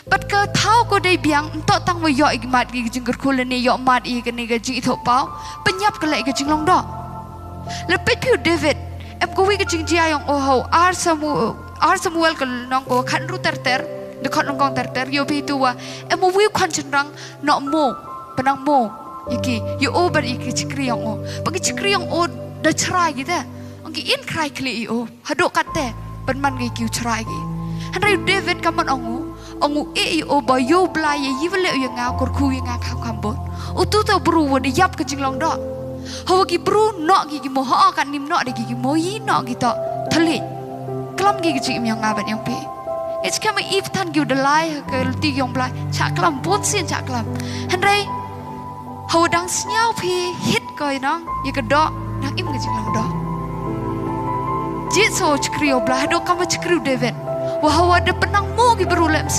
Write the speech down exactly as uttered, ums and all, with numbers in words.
Bad ka thaw ko dei biang, ym toh tang wa ïoh i mat ki jingkyrkhu lane ïoh mat i kane ka jingithuhpaw, pynïap ka leh i ka jinglong doh. La peit phi u David, em ko wi ka jingjia yong o ha u ar Samuel, ar Samuel ka lynnong ko khatynru ter ter, dkhot nyngkong ter ter, ïoh phi tu wa, em u wi u khon shynrang, noh mo, pynang mo, ïa ki, ïa o bad ïa ki shakri yong o. Bad ki shakri yong o da shrai ki te. Ong ki in khrai khlieh ïa o. Haduh katte, pynman ki ki u shrai ki. Hynrei u David ka mut ong u, ong u eh ïa o ba ïa u Blai ïa i wa leh u ïa nga, kyrkhu ïa nga kham kham bun. Utu te u bru wa da ïap ka jinglong doh. Hawa ki bru noh ki ki mo, ha ka nim noh da ki ki mo, i noh ki toh thylliej. Klam ki ki jingim yong nga bad yong phi. Ngi skhem i pthan ki u da lai ha ka lynti yong Blai, shah klam, bun sien shah klam. Hynrei hawa dang sñiaw phi hit ko i nong, ïa ka doh, dang im ka jinglong doh. Jied sa u shakri u Blai, haduh kam u shakri u David. Wa hawa da pynang mo ki bru leh, ym